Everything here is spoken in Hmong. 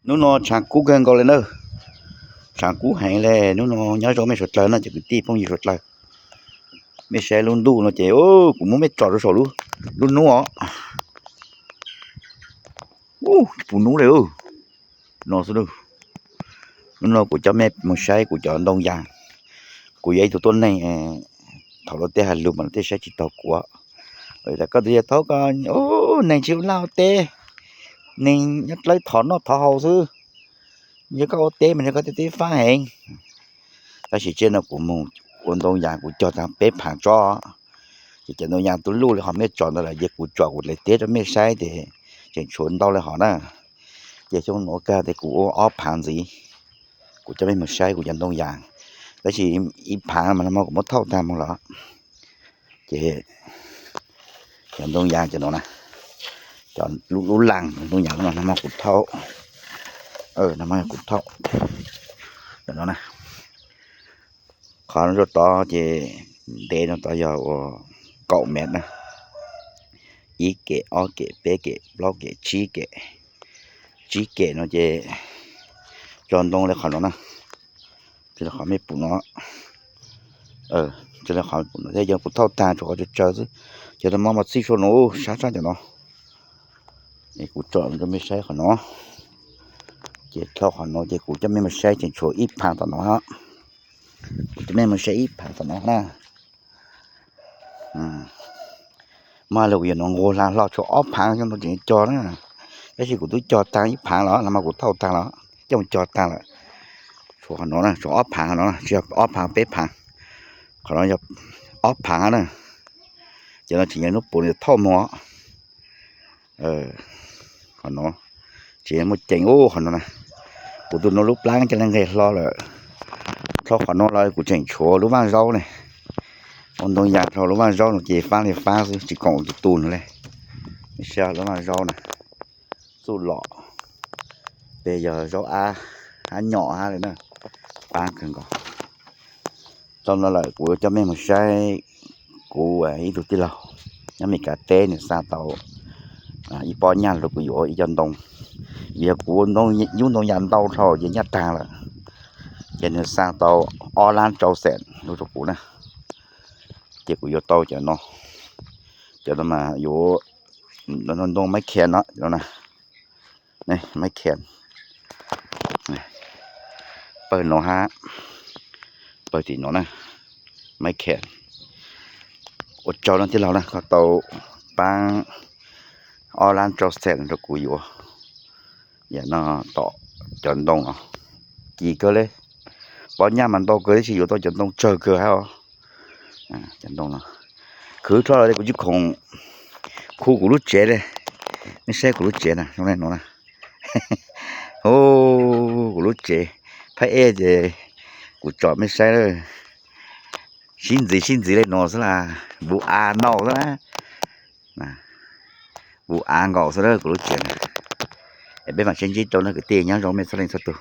Hnub no tshav kub kawg nkaus li na. Tshav kub heev li. Hnub no nyob zoo mej suav dlawg no ces kwv tij phooj ywg suav dlawg, mej saib lub ntuj no ces kuv muab mej tsom rau saum lub hnub os. Tsis pum hnub li no xwb. Hnub no kuv coj mej mus saib kuv cov ntoo yas. Kuv yog ib tug tuab neeg thaum luag tej hais lus mas luag tej saib tsis taus kuv. Lawv tas koj tus yog thaub ko, neeg tsis ua laj ua teb, neeg nyob dlawb thov noj thov haus xwb. Yog koj ua teb mas yog koj tej teb fab heev. Tab sis tsiaj no kuv mus ua ntoo yas kuv cog tag peb phaav tsob, ces cov ntoo yas tu luj li qhov mej tsom ntawd lawm ces kuv tsom kuv daim teb rau mej saib ces tseem tshuav ntau li hov na. Ces xyoo nuav kag tes kuv ua ob phaav ntxiv, kuv coj mej mus saib kuv cov ntoo yas. Tab sis ib phaav mas nag hmo kuv muab thauj tag mus lawm. Ces cov ntoo yas cov no na, cov lub laag ntoo yas no nag hmo kuv thauj, nag hmo kuv thauj no na. Qhov no rau tod ces ntev no tod yog ua kaum mev na, ib kem, ob kem, peb kem, plaub kem, tsib kem. Tsib kem no ces cog ntoo li qhov no na, qhov mej pum no, qhov pum no thiab yog kuv thauj tag tshuav qhov tsawg tsawg xwb. Cov no mas mas txij sua no sab sab cov no. Kuv tsom rau mej saib qhov no, ces dhau qhov no ces kuv coj mej mus saib tseem tshuav ib phaav tom no. Kuv coj mej mus saib ib phaav tom no na. Mas li kuv yuav no nqug hla hlo tshuav ob phaav xyoo no tseem cog na. Tab sis kuv twb cog tag ib phaav los, nag hmo kuv thauj tag los coj mus cog tag lawm. Tshuav qhov no na, tshuav ob phaav no, tsis yog ob phaav peb phaav, qhov no yog ob phaav na. Ces no tseem yog nub puv thauj mus. Qhov no tseem muaj ceem ub qhov no na. Kuv tus no lub plab coj le nqeg hlo lawm. Dhau qhov no los kuv tseem tshuav lub vaj zaub ne. Ua ntoo yas dhau lub vaj zaub no ces fab li fab xwb tsis koom tus tus no li. Saib lub vaj zaub na, txuj lom, pem yog zaub ab, hab nyom hab li na, fab kawg nkaus. Txog no lawm kuv coj mej mus saib kuv ib tug tij laug nyob Meskas teb, nws xa tau ib pob nyaj rau kuv yuav ib co ntoo. Vim yog kuv nyub ntoo yas ntau dhau ces nyaj tag lawm, ces nws xa tau ob lab rau xees rau kuv na. Ces kuv yuav tau cov no, cov no mas yuav ntoo maiv khias no, cov no na, maiv khias, pawg no hab, pawg tim no na, maiv khias. Ua tsaug no tij laug na, koj tau paab ob lab rau xees rau kuv yuav yam no tom cov ntoo no. Kim kawg le, pob nyaj mas ntau kawg tib si, yuav tau cov ntoo tsawg kawg hab os. Cov ntoo no khwv dhau lawm kuv tsis khoom khu kuv lub tsev li. Nej saib kuv lub tsev na, zoo le no na. Kuv lub tsev phab ej ces kuv tsom mej saib, sib ntxiv sib ntxiv li no xwb las, vus av ntau xwb na, vus av nkaus xwb kuv lub tsev na. Es peb mam sib ntsib rau na kwv tij, nyob zoo mej txhua leej txhua tug.